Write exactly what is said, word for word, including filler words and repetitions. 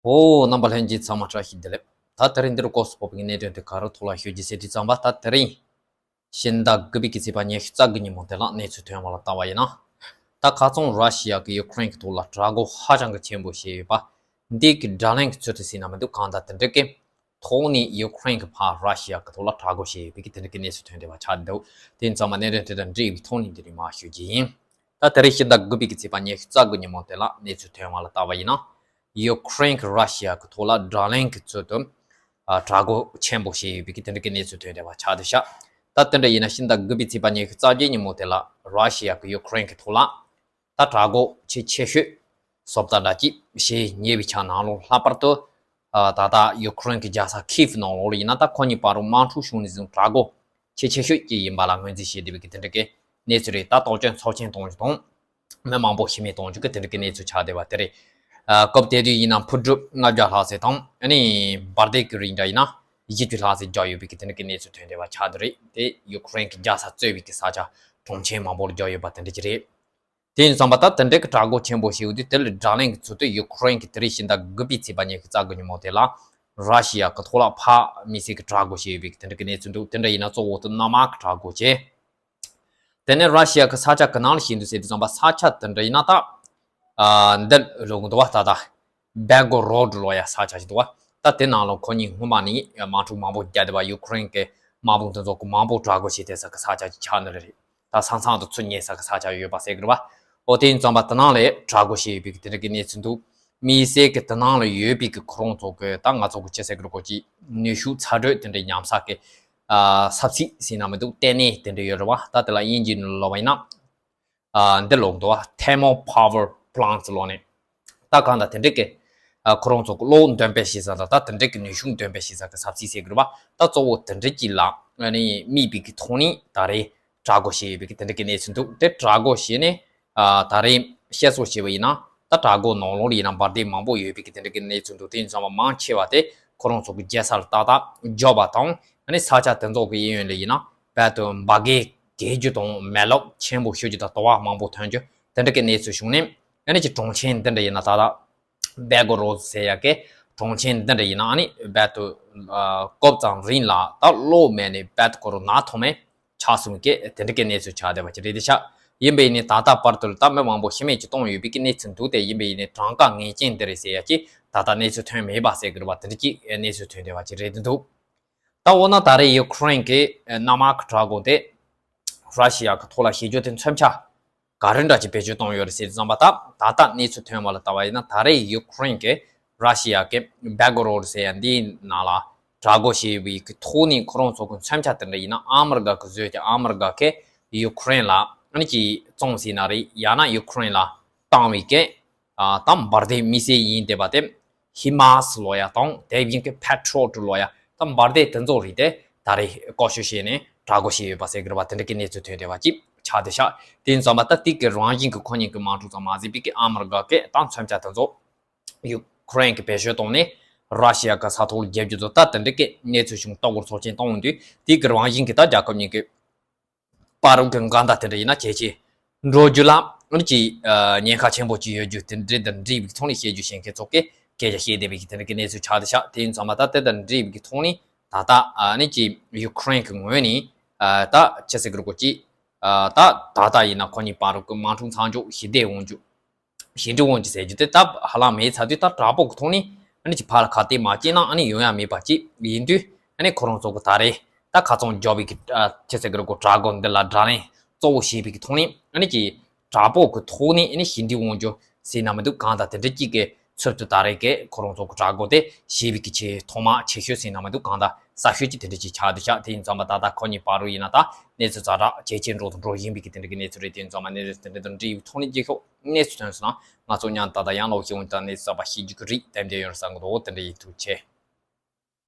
ཨོ། རྣམ་པ་ལྷན་རྒྱས་ཚང་མ་བཀྲ་ཤིས་བདེ་ལེགས། ད་དེ་རིང་འདིར་སྐོར་སུ་ཕོག་པའི་གནད་དོན་དེ་ག་རེ་ཐོག་ལ་ཤོད་རྒྱུ་ཟེར་དུས་ཙམ་པ། ད་དེ་རིང་ཕྱི་ཟླ་དགུ་པའི་གི་ཚེས་པ་ཉི་ཤུ་རྩ་དགུ་ཉིན་མོ་དེ་ལ་གནས་ཚུལ་ཐོན་པ་ལ་ལྟ་བ་ཡིན་ན། ད་ཁ་སང་ར་ཤི་ཡ་གི་ཡུ་ཀེ་རེན་གི་ཐོག་ལ་དྲག་རྒོལ་ཧ་ཅང་གི་ཆེན་པོ་བྱས་ཡོད་པ། འདི་གི་དྲག་ལན་གི་ཚུལ་དུ་ཟིན་ན་མི་འདུག་གང་ལྟར་དེ་འདྲ་གི་ཐོག་ནས་ཡུ་ཀེ་རེན་གི་ཕར་ར་ཤི་ཡ་གི་ཐོག་ལ་དྲག་རྒོལ་བྱས་ཡོད་པའི་གི་དེ་འདྲ་གི་གནས་ཚུལ་ཐོན་བསྡད་པ་ཆགས་འདུག་དེ་ཡིན་ཙང་མ་གནད་དོན་དེ་དང་འབྲེལ་བའི་ཐོག་ནས་འདི་རིང་མར་ཞུ་རྒྱུ་ཡིན། ད་དེ་རིང་ཕྱི་ཟླ་དགུ་པའི་གི་ཚེས་པ་ཉི་ཤུ་རྩ་དགུ་ཉིན་མོ་དེ་ལ་གནས་ཚུལ་ཐོན་པ་ལ་ལྟ་བ་ཡིན་ན། ཡུ་ཀེ་རེན་གི་ར་ཤི་ཡ་གི་ཐོག་ལ་དྲག་ལན་གི་ཚུལ་དུ་ཨ་དྲག་རྒོལ་ཆེན་པོ་བྱས་ཡོད་པའི་གི་དེ་འདྲ་གི་གནས་ཚུལ་ཐོན་བསྡད་པ་ཆགས་བསྡད་ཤག་ད་དེ་འདྲ་ཡིན་ན་ཕྱི་ཟླ་དགུ་པའི་ཚེས་པ་ཉི་ཤུ་རྩ་བརྒྱད་ཉིན་མོ་དེ་ལ་ར་ཤི་ཡ་གི་ཡུ་ཀེ་རེན་གི་ཐོག་ལ་ད་དྲག་རྒོལ་ཆེས་ཆེ་ཤོས་བཟོ་ལྟ་འདྲ་ཅིག་བྱས་ཉེ་བའི་ཆ་ནང་ལོགས། ལྷག་པར་དུ་ཨ་ད་ལྟ་ཡུ་ཀེ་རེན་གི་རྒྱལ་ས་ཁིབ་ནང་ལོགས་ལ་ཡིན་ན། ད་ཁོ་གཉིས་བར་དུ་དམག་འཁྲུག་བྱུང་ནས་བཟུང་དྲག་རྒོལ་ཆེས་ཆེ་ཤོས་ཅིག་ཡིན་པ་ལ་ངོས་འཛིན་བྱས་བསྡད་པའི་གི་དེ་འདྲ་གི་གནས་ཚུལ་རེད། ད་དོགས་ཅན་ཚོགས་ཆེན་གཏོང་རྒྱུ་དང་། མི་མང་པོ་ཤི་རྨས་གཏོང་རྒྱུ་གི་དེ་འདྲ་གི་གནས་ཚུལ་ཆགས་བསྡད་པ་དེ་རེད། ཨ་སྐབས་དེ་དུས་ཡིན་ན་ཕུ་དཀྲུག་ལྔ་བརྒྱ་ལྷག་ཙམ་དང་། ཨ་ནི་འབར་མདེལ་གི་རིགས་འདྲ་ཡིན་ན་བཞི་བཅུ་ལྷག་ཙམ་བརྒྱབ་ཡོད་པའི་གི་དེ་འདྲ་གི་གནས་ཚུལ་ཐོན་བསྡད་པ་ཆགས་བསྡད་རེད། དེ་ཡུ་ཀེ་རེན་གི་རྒྱལ་ས་གཙོས་པའི་གི་ས་ཆ་གྲོང་ཁྱེར་མང་པོར་བརྒྱབ་ཡོད་པ་དེ་འདྲ་ཅིག་རེད། དེ་ཡིན་ཙང་མ་ད་དེ་འདྲ་གི་དྲག་རྒོལ་ཆེན་པོ་བྱས་ཡོད་དུས། དེ་ལ་དྲག་ལན་གི་ཚུལ་དུ་ཡུ་ཀེ་རེན་གི་དེ་རིང་ཕྱི་ཟླ་དགུ་པའི་ཚེས་པ་ཉི་ཤུ་རྩ་དགུ་ཉིན་མོ་དེ་ལ་ར་ཤི་ཡ་གི་ཐོག་ལ་ཕར་དམིགས་བསལ་གི་དྲག་རྒོལ་བྱས་ཡོད་པའི་གི་དེ་འདྲ་གི་གནས་ཚུལ་འདུག་དེ་འདྲ་ཡིན་ན་གཙོ་བོ་དེ་གནམ་དམག་གི་དྲག་རྒོལ་བྱས། དེ་ནས་ར་ཤི་ཡ་གི་ས་ཆ་གི་ནང་ལ་ཞིག་འདུག་ཟེར་དུས་ཙམ་པ། ས་ཆ་དེ་འདྲ་ཡིན་ན་ད་ཨ་འདི་ལོག་འདུག་བ། ད་ད་བེ་གོ་རོ་ཌི་ལོ་ཡ་ས་ཆ་ཞིག་འདུག་བ། ད་དེ་ནང་ལ་ཁོ་གཉིས་སྔོན་མ་ནས་དམག་འཁྲུག་མང་པོ་བརྒྱབ་བསྡད་པ། ཡུ་ཀེ་རེན་གི་དམག་དཔུང་དེ་ཚོ་གི་མང་པོ་དྲག་རྒོལ་བྱས་བསྡད་ས་གི་ས་ཆ་ཞིག་ཆགས་ནི་རེད། ད་ས་མཚམས་དེ་ཚོ་ཉེ་ས་གི་ས་ཆ་ཡོད་པ་ཟེར་གི་རེད་བ། ཨོ། དེ་ཡིན་ཙང་མ་དེ་ནང་ལ་དྲག་རྒོལ་བྱས་ཡོད་པའི་གི་དེ་འདྲ་གི་གནས་ཚུལ་འདུག་དམིགས་བསལ་གི་དེ་ནང་ལ་ཡོད་པའི་གི་ཁོ་རང་ཚོ་གི་ད་ང་ཚོ་གི་ཅི་ཟེར་གི་རེད་གོ། ཅིག་ནུས་ཤུགས་ཚ་དྲོད་དེ་འདྲ་ཉམས་ས་གི་ཨ་ས་ཚིགས་ཟེར་ན་མི་འདུག་ལྟེ་གནས་དེ་འདྲ་ཡོད་རེད་བ། ད་དེ་ལ་དབྱིན་ཇིའི་ནང་ལོགས་པ་ཡིན་ན་ཨ་འདི་ལོག་འདུག་བ། Thermal Power Plants ལོག་ནས། ད་གང་ལྟར་དེ་འདྲ་གི་ཨ་ཁོ་རང་ཚོ་གི་གློག་འདོན་སྤེལ་བྱེད་ས་དང་། ད་དེ་འདྲ་གི་ནུས་ཤུགས་འདོན་སྤེལ་བྱེད་ས་གི་ས་ཚིགས་ཟེར་གི་རེད་བ། ད་གཙོ་བོ་དེ་འདྲ་གཅིག་ལ་ཨ་ནི་དམིགས་པའི་གི་ཐོག་ནས་ད་རེས་དྲག་རྒོལ་བྱས་ཡོད་པའི་གི་དེ་འདྲ་གི་གནས་ཚུལ་འདུག་དེ་དྲག་རྒོལ་བྱས་ནས་ཨ་ད་རེས་བཤད་སྲོལ་བྱས་པ་ཡིན་ན། ད་དྲག་རྒོལ་ནང་ལོགས་ལ་ཡིན་ན་འབར་མདེལ་མང་པོ་ཡོད་པའི་གི་དེ་འདྲ་གི་གནས་ཚུལ་འདུག་དེ་ཡིན་ཙང་མ་མང་ཆེ་བ་དེ་ཁོ་རང་ཚོ་གི་རྒྱལ་ས་ལ་ཏག་ཏག་འཇོག་པ་དང་། ཨ་ནི་ས་ཆ་དེ་ཚོ་གི་གཡས་གཡོན་ལ་ཡིན་ན་རྦད་དེ་འབར་གས་རྒྱས་རྒྱུ་དང་། མེ་རླབས་ཆེན་པོ་ཤོར་རྒྱུ་དང་། དུ་བ་མང་པོ་ཐོན་རྒྱུ་དེ་འདྲ་གི་གནས་ཚུལ་བྱུང་ནས། ཨ་ནི་ཅིག་གྲོང་ཁྱེར་འདི་འདྲ་ཡིན་ན་ད་ལྟ་བེ་གོ་རོ་ཌི་ཟེར་ཡ་གི་གྲོང་ཁྱེར་འདི་འདྲ་ཡིན་ན། ཨ་ནི་རྦད་དེ་ཨ་སྐབས་ཙམ་རིང་ལ་ད་གློག་མེད་ནས་རྦད་དེ་ཁོ་རང་ནད་ཐོག་མེད་ཆགས་སོང་གི་དེ་འདྲ་གི་གནས་ཚུལ་ཆགས་བསྡད་པ་ཅིག་རེད་དེ་ཤག་ཡིན་པ་ཡིན་ནའི་ད་ལྟ་བར་དུ་ལ་ད་མི་མང་པོ་ཤི་རྨས་ཅིག་བཏང་ཡོད་པའི་གི་གནས་ཚུལ་འདུག་དེ་ཡིན་པ་ཡིན་ནའི་གྲངས་ཀ་ངེས་ཅན་འདི་རེད་ཟེར་ཡ་ཅིག་ད་ལྟ་གནས་ཚུལ་ཐོན་མེད་པ་ཟེར་གི་རེད་བ། དེ་འདྲ་ཅིག་གནས་ཚུལ་ཐོན་བསྡད་པ་ཅིག་རེད་འདུག་ད་འོ་ན་ད་རེས་ཡུ་ཀེ་རེན་གི་གནམ་དམག་གི་དྲག་རྒོལ་དེ་ར་ཤི་ཡ་གི་ཐོག་ལ་བྱེད་རྒྱུ་དེ་མཚོན་ཆ་ག་རེ་འདྲ་ཅིག་བེད་སྤྱོད་བཏང་ཡོད་རེད་ཟེར་དུས་ཙམ་པ། ད་ད་ལྟ་གནས་ཚུལ་ཐོན་པ་ལ་ལྟ་བ་ཡིན་ན། ད་རེས་ཡུ་ཀེ་རེན་གི་ར་ཤི་ཡ་གི་བེ་གོ་རོ་ཌི་ཟེར་ཡ་འདིའི་ནང་ལ་དྲག་རྒོལ་བྱས་པའི་གི་ཐོག་ནས་ཁོ་རང་ཚོ་གི་མཚོན་ཆ་དེ་འདྲ་ཡིན་ན། ཨ་མི་རི་ཀ་གི་བཟོས་ཀྱི་ཨ་མི་རི་ཀ་གི་ཡུ་ཀེ་རེན་ལ་ཨ་ནི་ཅིག་བཙོང་ཟེར་ན་རེད། ཡང་ན་ཡུ་ཀེ་རེན་ལ་བཏང་བའི་གི་ཨ་ད་འབར་མདེལ་དམིགས་བསལ་ཡིན་བསྡད་པ་དེ་ཧི་མཱ་སི་ལོ་ཡ་དང་། དེ་བཞིན་གི་པེ་ཊྲི་ཡོ་ཊི་ལོ་ཡ་ད་འབར་མདེལ་དེ་ཚོ་རིགས་དེ་ད་རེས་བཀོལ་སྤྱོད་བྱས་ནས་དྲག་རྒོལ་བྱས་ཡོད་པ་ཟེར་གི་རེད་བ། དེ་འདྲ་གི་གནས་ཚུལ་ཐོན་བསྡད་པ་ཅིག་ཆགས་བསྡད་ཤག་དེ་ཡིན་ཙང་མ་ད་དེ་གི་རང་བཞིན་གི་ཁོ་གཉིས་ཀྱི་དམག་འཁྲུག་ཙམ་མ་ཟད་པའི་གི་ཨ་མི་རི་ཀ་གི་ད་མཚོན་ཆ་དེ་ཚོ་ཡུ་ཀེ་རེན་གྱིས་བེད་སྤྱོད་བཏང་ནས་ར་ཤི་ཡ་གི་ས་ཐོག་ལ་རྒྱབ་རྒྱུ་ཚོ། ད་དེ་འདྲ་གི་གནས་ཚུལ་བྱུང་། ལྟ་སྐོར་ཚོགས་ཆེན་གཏོང་དུས་དེ་གི་རང་བཞིན་གྱི་ད་རྒྱལ་ཁབ་གཉིས་ཀྱི་བར་གྱི་འགལ་ཟླ་དེ་འདྲ་ཡིན་ན་ཇེ་ཆེ་འགྲོ་རྒྱུ་ལ་ཨ་ནི་ཅིག་ཨ་ཉེན་ཁ་ཆེན་པོ་ཅིག་ཡོད་རྒྱུ་དེ་འདྲ་དང་འབྲེལ་བའི་ཐོག་ནས་བཤད་རྒྱུ་བཤད་མཁན་ཚོ་གིས་སྐད་ཆ་བཤད་བསྡད་པའི་དེ་འདྲ་གི་གནས་ཚུལ་ཆགས་བསྡད་ཤག་དེ་ཡིན་ཙང་མ་ད་དེ་དང་འབྲེལ་བའི་ཐོག་ནས་ད་ལྟ་ཨ་ནི་ཅིག་ཡུ་ཀེ་རེན་གྱི་ངོས་ནས་ཨ་ད་ཅི་ཟེར་གི་རེད་གོ། ཅིག་ཨ་ད་ད་ལྟ་ཡིན་ན་ཁོ་གཉིས་བར་གྱི་དམག་འཁྲུག་མཚམས་འཇོག་ཞི་བདེ་ཡོང་རྒྱུ། ཞི་འགྲིག་ཡོང་རྒྱུ་ཟེར་རྒྱུ་དེ་ད་ཧ་ལམ་མེད་ཚར་དུས། ད་དྲག་པོ་གི་ཐོག་ནས་ཨ་ནི་ཅིག་ཕར་ལ་ཁ་གཏད་མ་བཅད་ན་ཨ་ནི་ཡོང་ཡ་མེད་པ་ཅིག་ཡིན་དུས། ཨ་ནི་ཁོ་རང་ཚོ་གི་ད་རེས་ད་ཁ་ཚོན་འཇོག་པའི་གི་ཨ་ཅི་ཟེར་གི་རེད་གོ། དྲག་རྒོལ་འདི་ལ་དྲག་ལན་གཙོ་བོ་བྱས་པའི་གི་ཐོག་ནས། ཨ་ནི་ཅིག་དྲག་པོ་གི་ཐོག་ནས་ཨ་ནི་ཞི་འགྲིག་ཡོང་རྒྱུ་ཟེར་ན་མི་འདུག་གང་ལྟར་དེ་འདྲ་ཅིག་གི་ཚུལ་དུ་ད་རེས་ཀྱི་ཁོ་རང་ཚོ་གི་དྲག་རྒོལ་དེ་བྱས་པའི་གི་ཆེས་ཐོག་མ་ཆེ་ཤོས་ཟེར་ན་མི་འདུག་གང་ལྟར་གསར་ཤོས་ཅིག་དེ་འདྲ་ཅིག་ཆགས་བསྡད་ཤག་དེ་ཡིན་ཙང་མ་ད་ལྟ་ཁོ་གཉིས་བར་དུ་ཡིན་ན་ད་གནས་ཚུལ་ཛ་དྲག་ཇེ་ཆེར་འགྲོ་དང་འགྲོ་བཞིན་པའི་གི་དེ་འདྲ་གི་གནས་ཚུལ་རེད། དེ་ཡིན་ཙང་མ་གནས་ཚུལ་དེ་འདྲ་དང་འབྲེལ་བའི་ཐོག་ནས་རྒྱལ་ཁབ་གནས་ཚུལ་ཐོན་སོང་ན་ང་ཚོ་མཉམ་དུ་ད་ལྟ་ཡང་ལོག་ཤེས་འོང་དང་གནས་ཚུལ་གསར་པ་ཤེས་རྒྱུ་གི་རེད། དེ་འདྲ་ཡོད་རེད་བསམ་གི་འདུག་དེ་འདྲ་ཡིན། ཐུགས་རྗེ་ཆེ།